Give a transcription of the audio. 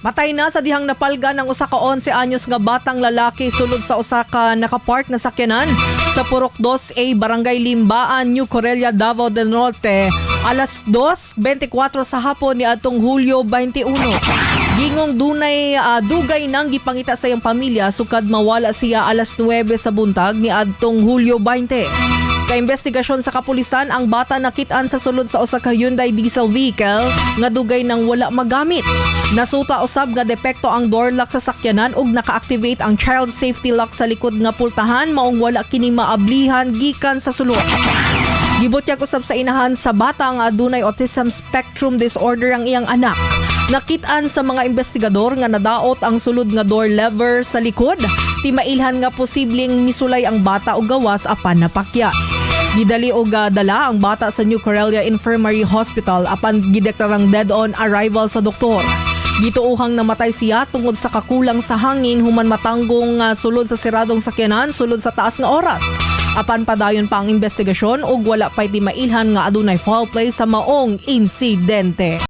Matay na sa dihang napalgan ang usa ka 11 anyos nga batang lalaki sulod sa usa ka nakapark na sakyanan sa Purok 2A, Barangay Limbaan, New Corella, Davao del Norte, alas 2:24 sa hapon ni atong Hulyo 21. Gingong dunay dugay nang gipangita sa iyang pamilya sukad mawala siya alas 9 sa buntag ni adtong Hulyo 20. Sa investigasyon sa kapulisan, ang bata nakit-an sa sulod sa usa ka Hyundai diesel vehicle nga dugay nang wala magamit. Nasuta usab nga depekto ang door lock sa sakyanan ug naka-activate ang child safety lock sa likod nga pultahan, maong wala kini maablihan gikan sa sulod. Gibutyag usab sa inahan sa bata nga adunay autism spectrum disorder ang iyang anak. Nakit-an sa mga investigador nga nadaot ang sulod nga door lever sa likod. Timailhan nga posibleng misulay ang bata og gawas apan napakyas. Gidali og dala ang bata sa New Corella Infirmary Hospital apan gideklarang dead on arrival sa doktor. Gituohang namatay siya tungod sa kakulang sa hangin human matanggong sulod sa siradong sakyanan sulod sa taas nga oras. Apan padayon pa ang investigasyon ug wala pa'y timailhan nga adunay foul play sa maong insidente.